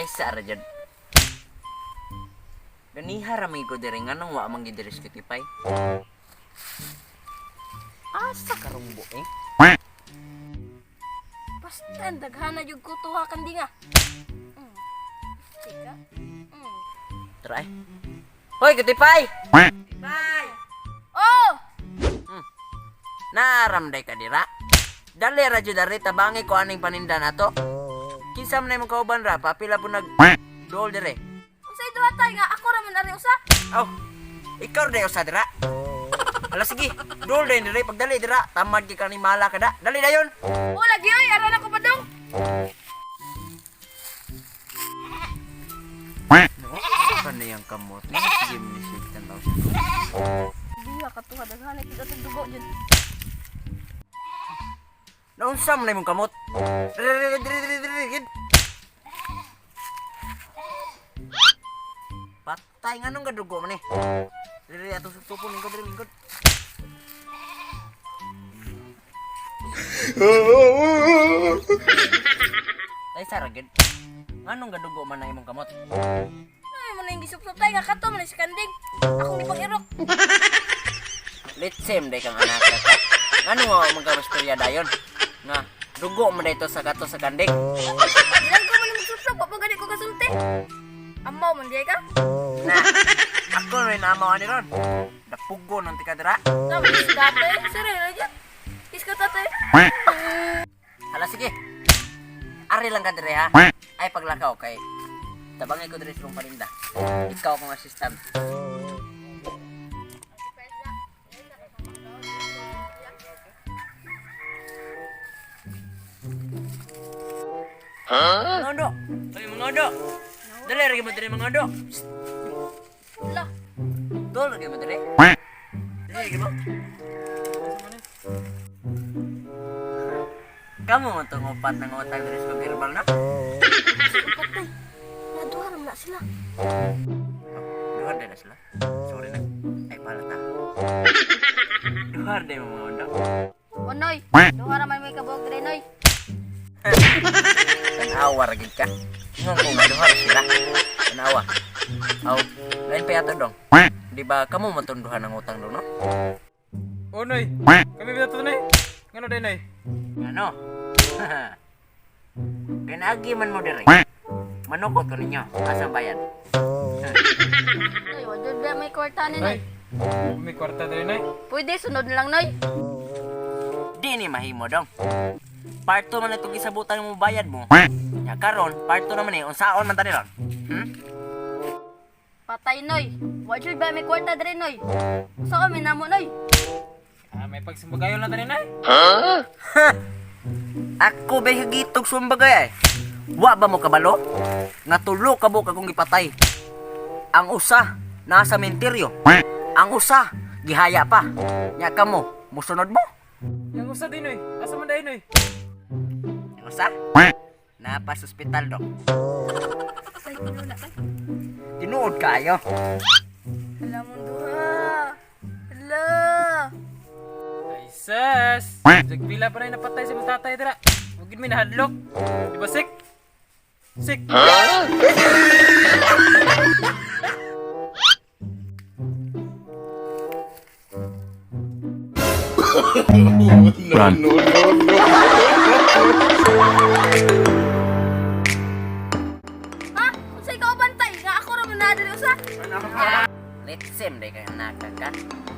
Tay sa ra jud. Ganiha ra may ko diri, nganong wa man gid diri si Kutipay? Asa karumbo eh? Basta daghana jud ko tuha kanding ah. Teka. Tara eh. Hoy, Kutipay! Kutipay! Oh! Naaramday ka dira. Dali ra jud ari, tabangi ko aning paninda nato. Kinsa man imong kauban ra, papila po nag dool dire. Unsay duha tay nga ako ra man ari usa? Aw, ikaw ra usa dira. Hala sige, dool din dire pagdali dira, tamad gyud ka ni mala kada. Dali dayon. Oh, lagi oy, ara na ko padong. Kaniyang kamot ni sige ni siya tanaw siya. Diha ka tuha daghana kita tong dugo jud. Naunsa man imong kamot? Dire dire dire dire dire. Patay nganong gadugo man eh. Dire atong supon lingkod dire lingkod. Tay sara gid. Nganong gadugo man na imong kamot? Ay, mo na yung gisupsup tay nga kato man si kanding. Akong gipang-irok. Let's same day kang anak ka. Ngano nga man ka mastorya dayon? Nga dugo man dito sa kato sa kanding. Bilang ko man magsupsup, wa pa gani ko kasulti. Amaw man di ka? Na ako rin namaw ani ron. Dapugo nang tika dira. Sama si tatay, sir ra jud. Kiss ko tatay. Hala sige. Ari lang ka dire ha. Ay paglakaw kay tabangay ko dire sa imong paninda. Ikaw akong assistant. Huh? Mga odo. Ay mga odo. Dali ra gyud mo dire mga odo. Lah, Dol ra gyud mo dire. Dali gyud mo. Kamu man tong upat ng utang diri sa Girbal na? patay. Naduha ra man na sila. Duhar din na sila. Sorry na. Ay pala ta. Duhar din mo mga odo. Onoy, duha ra man may kabuok diri noy. Tanawa ra gid ka. Ingon ko nga duhar sila. Tanawa. Aw, lain pa yato dong. Di ba kamo man tong duha ng utang dong no? Oh, Noy. Kami ba ito, Noy? Ngano day, Noy? Ano? Kinaagi man mo dire. Manukot ko ninyo. Asang bayad? Noy, wa jud ba may kwarta ni Noy, noy. may kwarta dali, Noy. Pwede sunod na lang noy. Di ni mahimo dong. Parto man itong gisabutan mo bayad mo. Ya karon, parto naman eh. Unsaon man tani ron? Hmm? Patay noy. Wa jud ba may kwarta diri noy. Usa ka namo noy. Ah, may pagsumbagayon lang tani, Noy. Ako ba higitog sumbagay eh. Wa ba mo kabalo? Nga tulo ka buok akong gipatay. Ang usa nasa menteryo. Ang usa gihaya pa. Nya kamo, musunod mo. Yang usa din, Noy. Asa man day, Noy? Ang usa napa sa ospital dok. Tay, kuno na tay. Tinuod kayo. Hala mong duha. Hala. Ay, sus! Jagpila pa na napatay sa mong tatay dira. Huwag yun may nahadlok. Di ba, sik? Sik! Run. Ha? Unsay kauban tay nga ako ra man naa diri usa? Let's sem day kay naka ka.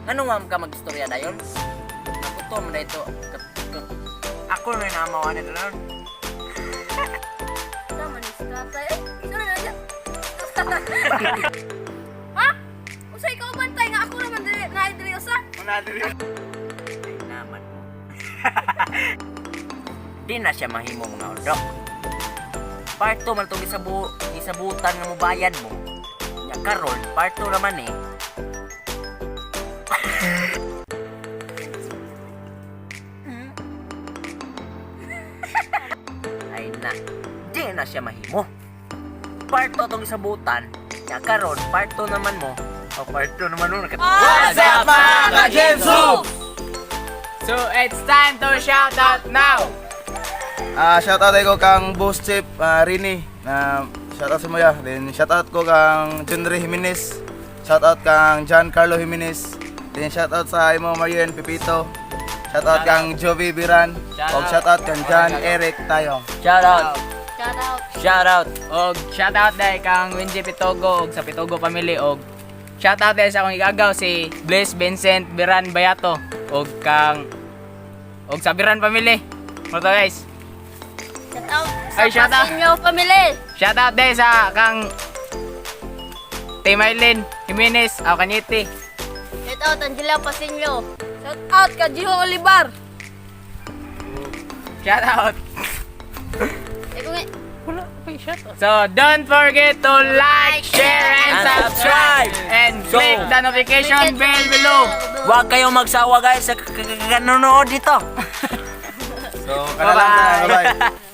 Ngano nga ka magistorya dayon? Ako to man dito. Ako na namaw ani ron. Tama ni si tatay. Eh, sure na dyan. Ha? Unsay kauban tay nga ako ra man diri naa diri usa? Ay naman mo. Di na siya mahimo mga odok. Parto man itong gisabutan nga mobayad mo. Nya karon, parto naman eh. Ay na, di na siya mahimo. Parto tong gisabutan, nya karon, parto naman mo. O parto naman mo. What's up, mga ka-Jensu? So, it's time to shout out now! Ah, shout out ko kang Boss Chip Rini. Na Shout out sa mo ya. Then shout out ko kang Junre Jimenez. Shout out kang John Carlo Jimenez. Then shout out sa imo Marian Pepito. Shout out kang Jovi Biran. Og shout out kang John Eric Tayong. Shout out. Shout out. Shout out. Og shout out dai kang Wenji Pitogo og sa Pitogo family, og shout out dai sa akong igagaw si Bliss Vincent Biran Bayato og kang og sa Biran family. Mo to, guys. Shout out sa Ay, shout out. Pasinyo family. Shout out dai sa kang Timaylin Jimenez aw Kanyete. Shout out Angela Pasinyo. Shout out ka Jiho Olivar. Shout out. Eh, So don't forget to like, share and subscribe and click the notification bell below. Huwag kayong magsawa, guys, sa kanonood dito. So, kana lang. Bye. Bye.